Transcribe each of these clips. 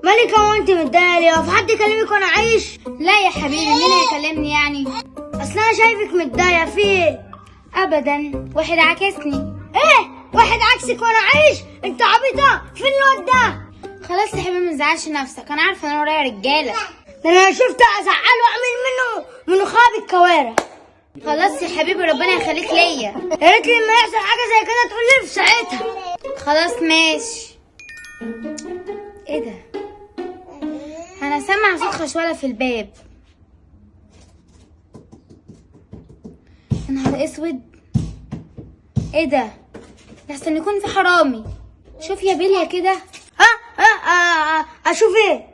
مالك هو انت متضايقة ليه؟ هو في حد يكلمك وانا عايش؟ لا يا حبيبي، مين هيكلمني يعني؟ اصل انا شايفك متضايقة، في ايه؟ ابدا، واحد عاكسني. ايه؟ واحد عكسك وانا عايش؟ انت عبيطه؟ فين الواد ده؟ خلاص يا حبيبي ما تزعلش نفسك، انا عارفه ان انا ورايا رجاله. ده انا شفت ازعله واعمل منه من خاب الكوارع. خلاص يا حبيبي، ربنا يخليك ليا. يا ريت لما يحصل حاجة زي كده تقول لي في ساعتها. خلاص ماشي. ايه ده؟ انا سامعه صوت خشوله في الباب. يا نهار اسود، ايه ده؟ لحسن يكون في حرامي. شوف يا بيليا كده. ها ها اشوف ايه؟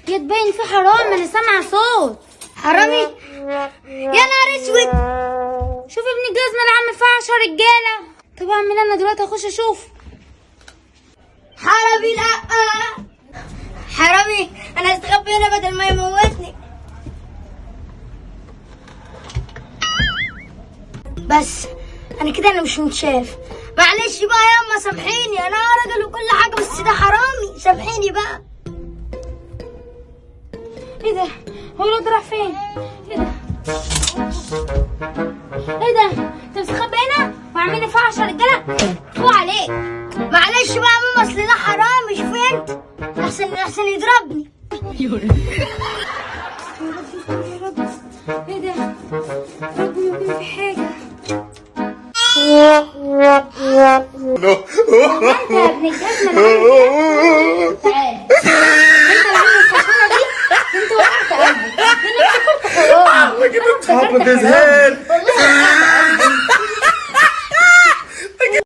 يا تبين في حرامي، انا سامعه صوت. حرامي؟ يا نهار اسود. شوف ابن الجزمة اللي عامل فيها 10 رجاله. طب اعمل انا دلوقتي؟ اخش اشوف. حرامي؟ لا حرامي، انا استخبي هنا بدل ما يموتني. بس انا كده انا مش متشاف. معلش بقى ياما سامحيني، انا راجل وكل حاجة، بس ده حرامي، سامحيني بقى. ايه ده؟ هو الواد راح فين؟ ايه ده؟ ايه ده؟ انت مستخبي هنا وعاملين فيها 10 رجاله؟ فوق عليك. معلش بقى يا ماما، اصل ده حرامي. شوفي انت، احسن احسن يضربني. يا رب يا رب، ايه ده؟ يا رب يكون في حاجة. انت يا ابن الجزمة اللي عامل كده، تعالى. انت اللي عامل الخشونه دي، انت وقعت قلبي. انا افتكرت حرامي. Look at the top of his head. والله.